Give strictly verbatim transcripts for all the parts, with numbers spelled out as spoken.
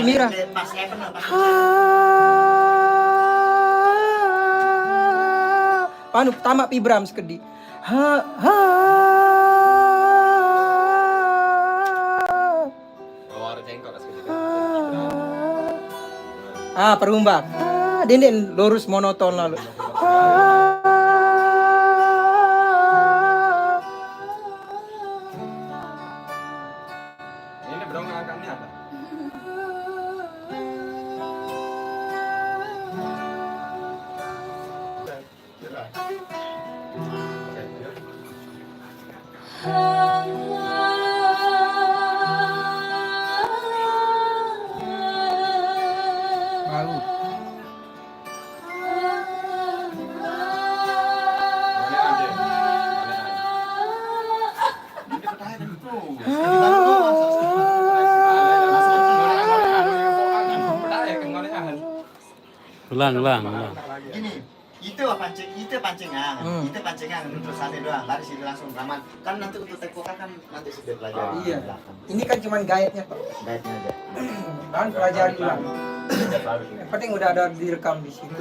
Ira. Pas heaven lah, pas. Ha. Anu, tamak pibram sekedi. Ha, ha. Ah, perumbak. Ah, denden lurus monoton lalu. Ah. Ini bedong angkatnya apa? Bau. Ulang, ulang, ulang. Gini, itu pancing, itu pancingan, hmm, itu pancingan untuk sana doang. Lari sini langsung raman. Kan nanti untuk tekvoka kan nanti sudah pelajari. Oh, iya. Di belakang. Ini kan cuman guide-nya, Pak. Guide-nya aja. Dan pelajari ulang. Yang penting udah ada direkam di sini.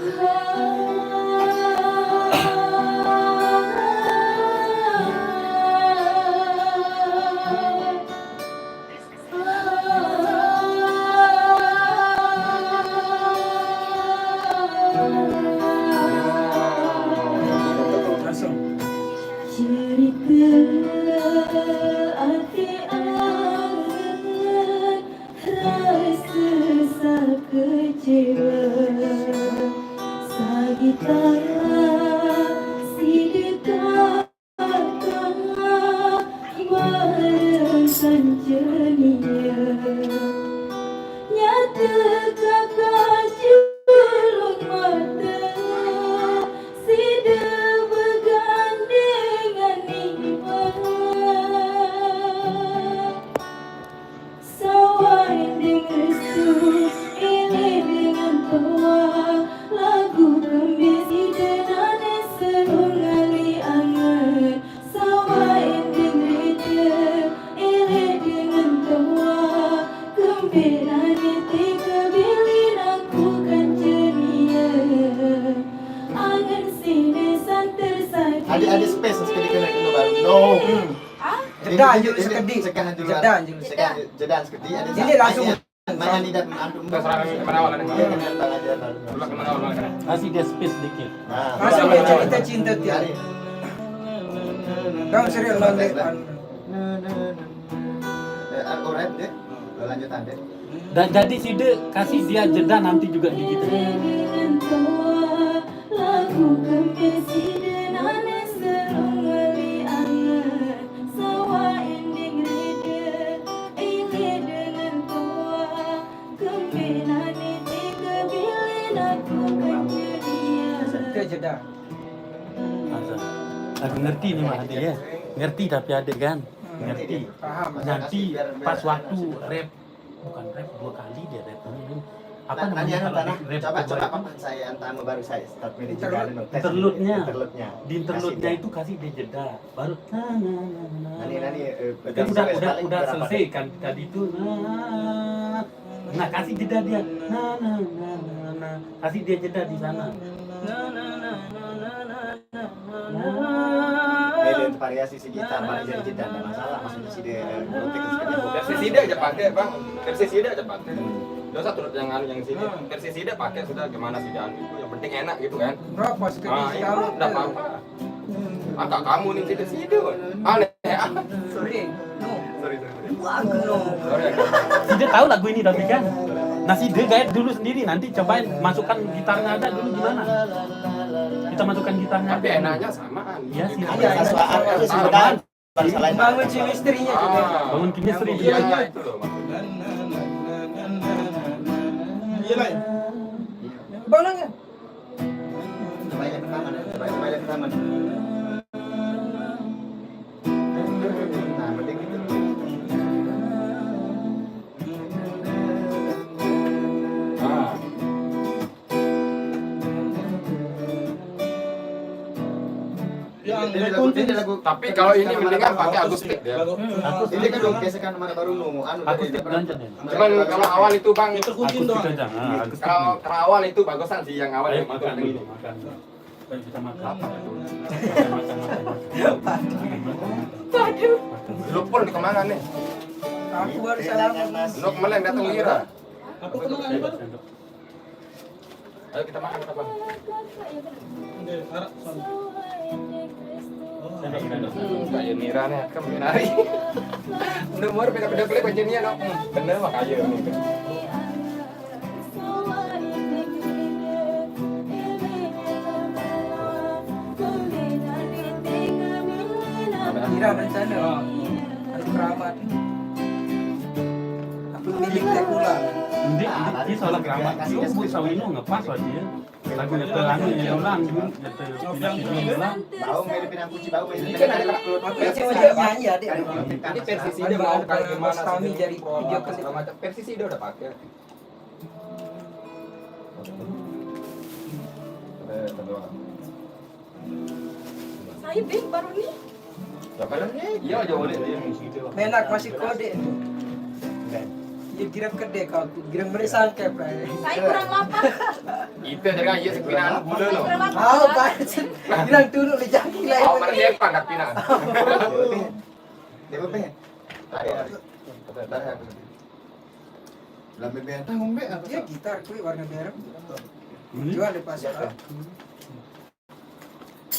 Langsung. Cerita ati angen, rasa sakecewa, sagitara sidika Bareng sancenia, nyata kaka julung mata, sida begandengan iman. Sawai ding restu, ilih dengan toa, lagu kembis ida nane seru ngali angen. Sawai ding rida, ilih dengan toa, kembis nane tika bilin aku kancenia. Angen sine santer sadi. Ada, ada space sekali kena, kena baru. No. Hmm. Jeda, ini, Jul, ini sekedi. Cegah dulu. Jeda, Jul. Cegah, jeda sekedi. Ada. Jadi sa-, langsung. Main, main di dalam, aduh, terserah kami kemana awalnya. Iya, kena tangan aja, lalu. Dulu kemana awalnya? Kasih dia space dikit. Nah, masuk ke cerita cinta dia. Dari. Kau serius, Bang, deh. Eh, alright deh. Lanjutan deh. Dan jadi sida kasih dia jeda nanti juga di kita. Lagu kempes sida nane seru ngali angen. Sawai ding rida, ilih dengan toa, kempes nane tika bilin aku kancenia. Serta jeda. Azan. Aku ngerti ni, Mak, adik, ya. Ngerti tapi adik, kan? Hmm. Ngerti. Paham. Nanti pas waktu rap, bukan rap, dua kali dia rap. Apa namanya kalau rap kedua itu? Coba, coba papan saya antar baru saya start. Interlude. Interlude-nya. Interlude-nya. Di interlude-nya itu kasih dia jeda. Baru na, na, na, na. Nani, nani, eh, kan udah, udah, udah selesai kan tadi itu. Nah, nah, kasih jeda dia. Nah, nah, nah, nah, nah. Kasih dia jeda di sana. Nah, nah, nah, nah, nah, nah, nah, nah. Nah. Ini untuk variasi si gitar, mana jadi jeda, nggak masalah. Maksudnya si dia, eh, ngetik, si dia. Versi sida aja pakai, Bang. Versi sida aja pakai. Nggak usah turut yang anu, yang sini. Hmm. Versi sida pakai sudah, gimana sida anu itu. Yang penting enak gitu kan. Berapa sekali? Ah, iya, nggak apa-apa. Angka kamu nih sida-sida. Aneh. Sorry. No. Sorry, sorry, sorry. Bagus, no. Sorry, agak. Sida tahu lagu ini tapi kan. Nah, sida kayak dulu sendiri, nanti cobain masukkan gitarnya aja dulu gimana. Kita masukkan gitarnya. Tapi aja. Enaknya samaan. Iya sih. Iya, iya. Samaan. Samaan. Bangun chemistry-nya juga. Ah, bangun chemistry yang juga. Iya, itu loh maksudnya. Iya, lain. Bang Nang, ya? Coba yang pertama, dah. Coba, coba yang pertama, dah. Nah, mending gitu. Ah. Ya, Tapi kalau ini mendingan pakai akustik ya. Ini kan dong gesekan mana baru nu anu dari akustik. Cuman kalau awal itu, Bang, itu kucing doang. Kalau kalau awal itu bagusan sih yang awal yang makan ini. Ayo kita makan. Apa itu? Waduh. Lu pun kemana nih? Aku baru salaman. Lu kemarin datang Lira. Aku kemana, Bang? Ayo kita makan, kita, Bang. Hmm, kayak Mira nih, kan Mira hari. Udah mau beda-beda kulit aja nih, no. Hmm, bener mah kayak nih. Mira rencana, oh, ada keramat. Aku milik teh pula. Ini, ini, ini soal keramat. Ini buat sawino ngepas aja. Lagu nyata anu ya ulang, nyata ulang. Bau mirip Pinang Kuci, bau mirip. Ini kan ada apa sih wajah nyanyi ya, Dek? Ini versi Sida mau kayak gimana? Kami jadi video klip. Versi Sida udah pakai. Saya Bing baru nih. Iya, jauh deh dia. Menak masih kode. Iya, girang kede kau, girang meri sangke, Pak. Saya kurang lapar. Itu dari aja sekiran gula loh. Kurang lapar. Tahu, Pak. Girang dulu le jaki lah. Oh, mana dia pangkat pinang. Dia apa? Ada. Ada. Lambe bentang ngombe apa? Dia gitar kui warna merah. Jual di pasar.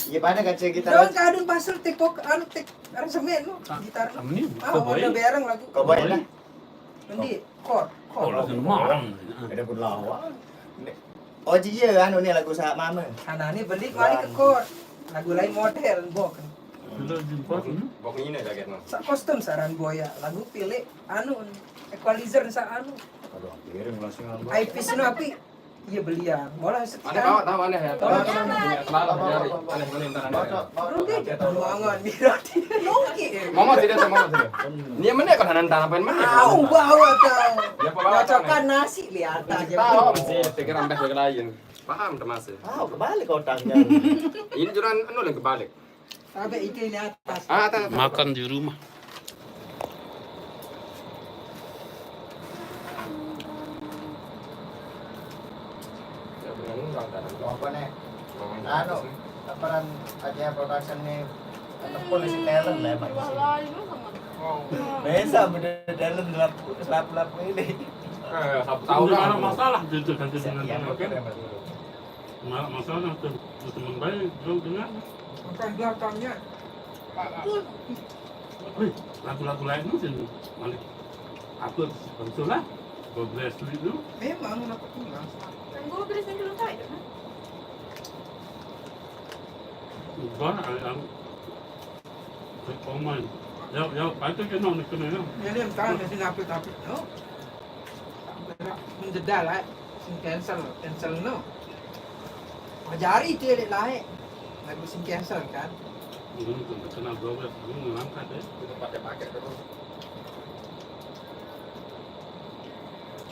Iya, pada kaca gitar. Dong kadun pasal tekok anu tek aransemen lu gitar. Ini ah, warna bereng lagu. Kau boleh lah. Nanti chord, chord. Oh, langsung mau. Ada pun lawan. Oh, iya, anu nih lagu saat mama. Anak ini beli balik ke chord. Lagu lain model, bok. Bok ini kaget no. Sa custom saran boya, lagu pilih anu equalizer sa anu. Aduh, piring masih ngambek. Eyepiece nu api. Iya belian. Mola setia. Aneh bawa tahu aneh ya. Tahu aneh. Aneh aneh aneh. Rugi aja tahu angon di roti. Mungkin. Mama tidak sama mama tidak. Ini mana kan hanan tanapan mana? Tahu bawa tahu. Ya, apa bawa cocokan tahu? Nasi lihat aja. Tahu sih, pikir sampai ke lain. Paham termasuk. Tahu kebalik otaknya. Ini juran anu yang kebalik. Sampai itu ini atas. Ah, atas, atas. Makan di rumah. Apa nih? Anu, aparan aja production nih. Polisi talent lah, Pak. Bisa beda talent gelap, gelap ini. Eh, siapa tahu kan? Masalah gitu kan dengan oke. Masalah tuh teman baik, jauh dengan. Bukan belakangnya. Wih, lagu-lagu lain tuh sih, Malik. Aku betul lah, gue Bresli dulu. Memang, kenapa pulang? Kan gue Bresli dulu kayak kan? Enggak, ada yang komen. Ya, ya, itu kan nong itu ya. Ini yang tahu sih napi-napi, no? Menjeda lah, sing cancel, cancel no. Ajari itu ya, lae. Lagu sing cancel kan. Ini tuh kenal gue, gue ngangkat ya. Itu pakai-pakai terus.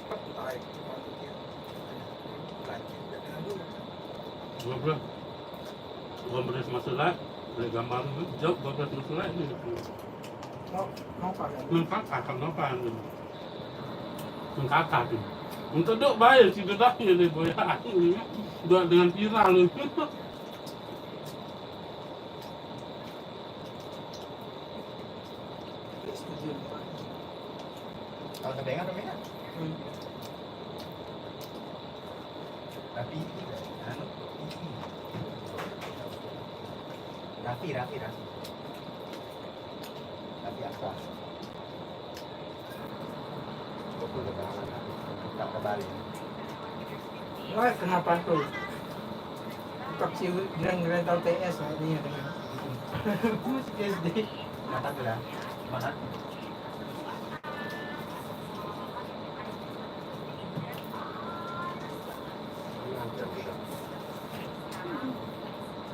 Cepat tarik. Gue bilang, gue beri masalah, beri gambar, jawab gue beri masalah ini. Mau, mau pakai. Nang kakak, nang kakak. Nang kakak tuh. Untuk dok bayar si dok ini boya. Dok dengan viral lu. Kalau kedengar, kedengar. Hmm. Tapi, anu, Raffi, Raffi, Raffi. Raffi Akbar. Buku keterangan Raffi, kita kembali. Wah, kenapa tuh? Taksi yang rental T S lah ini ya, dengan S D. Kenapa tuh, ya? Mana?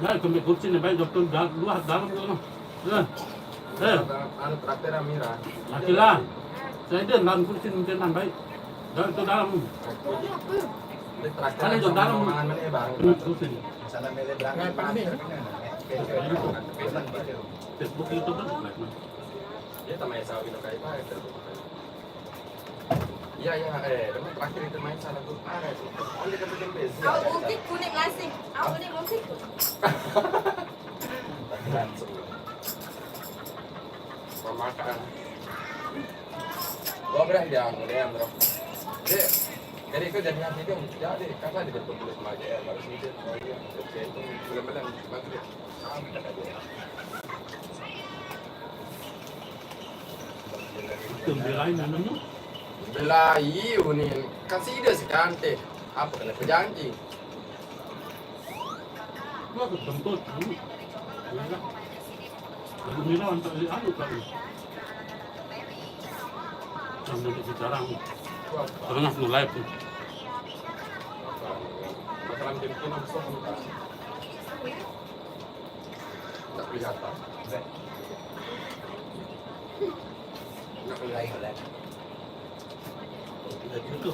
Nah, kami kursi nih, baik, dokter dal-, luar dalam tuh, no. Eh, eh. Anu, traktir Amira. Akila. Saya dia dalam kursi mungkin nambahin. Dalam itu dalam. Ini traktir. Kan itu dalam. Mangan mana ya, bareng. Hmm, kursi. Sana milih berangkat. Facebook, YouTube kan live, Mas. Iya, iya, eh, terakhir itu main salah grup apa itu? Oh, dia kan bikin base. Aku bukit kuning asing. Aku nih bukit. Langsung. Memakan. Gua berah dia, dia yang bro. Jadi, jadi itu jadi nanti dia jadi kata dia berkumpul sama J R, baru sini dia, oh iya, oke, itu belum belum bagus dia. Sama kita aja. Itu belain namanya. Belain unin. Kasih dia sekante. Apa kena pejanji? Gua aku tempat dulu. Iya. Lagu Mira antar di anu kali. Yang untuk sekarang. Tengah nu live tuh. Bakalan bikin langsung. Nggak kelihatan. Nggak kelihatan. Udah gitu.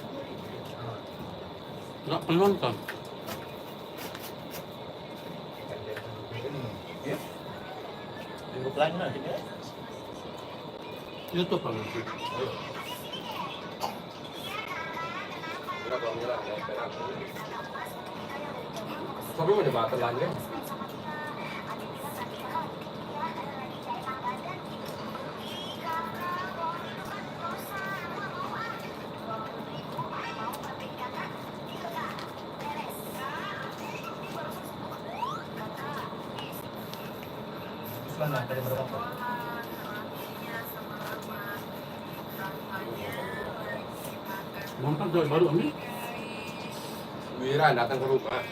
Nggak penonton. Iya. Dibuka lagi, nah. YouTube apa sih? Tapi mau jembatan lagi. Mana? Dari berapa? Mantap, Joy, baru ambil. Wira datang ke rumah.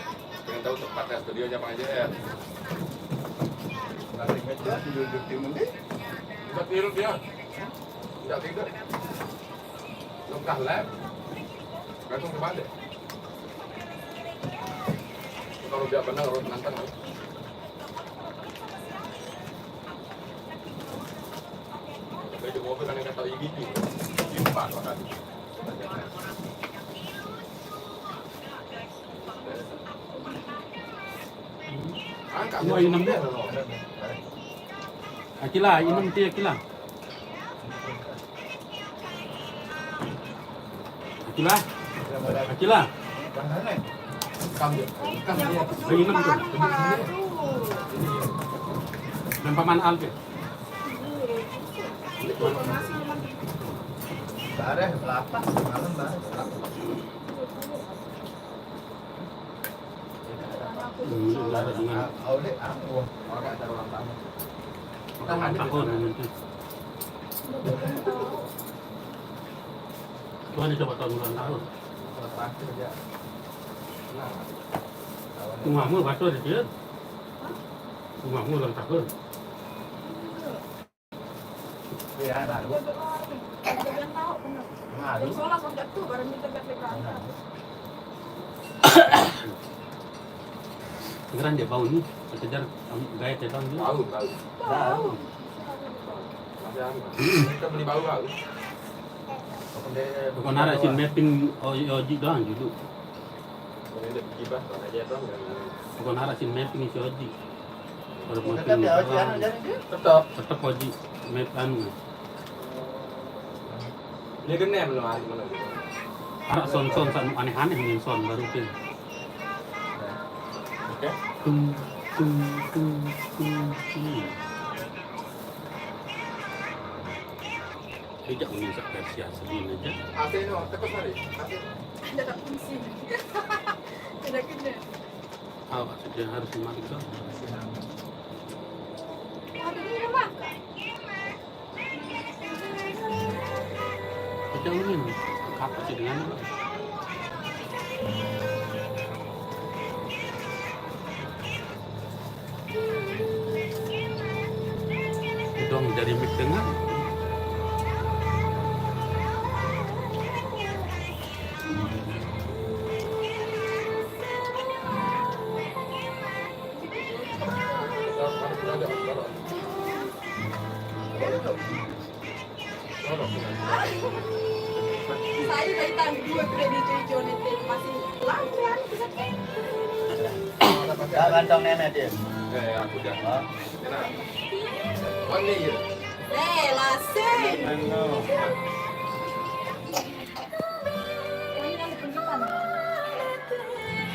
Pengen tahu tempatnya studionya Bang J R. Nanti meja tidur di timun deh. Udah tidur dia. Udah tidur. Lengkah lab. Langsung kebalik. Kalau dia benar, urut nantang. Baju mobil kan yang kata gigi. Simpan makan. Angkat. Wah, ini dia. Akila, ini nanti Akila. Akila. Akila. Bang, ini tuh. Dan Paman Al tuh. Bareh, lapar, malam bareh, lapar. Hmm, udah dengan ulang tahun nanti. Tuhan coba tahun ulang tahun. Rumahmu bakso di dia. Rumahmu ulang tahun. Iya, baru. Baru. Beneran dia bau nih, kejar gaya cetan dia. Bau, bau. Bau. Masih anu. Kita beli bau, bau. Bukan ada sin mapping oji doang dulu. Bukan ada sin mapping si oji. Kalau mau tetap ya, oji anu, tetap. Tetap oji map anu. Dia gede belum hari mana? Arak son-son, son aneh-aneh nih son baru tuh. Oke. Tung tung tung tung tung. Tidak meminta versi aslinya aja. A C no, tekan hari. A C. Ada tak fungsi. Ada kena. Awak sudah harus memakai. Ada di rumah. Kita ingin apa sih dengan dong dari mik tengah. Saya dari tanggal dua kredit hijau nanti masih lari-lari ke sana. Kantong nenek dia. Hey, la sing.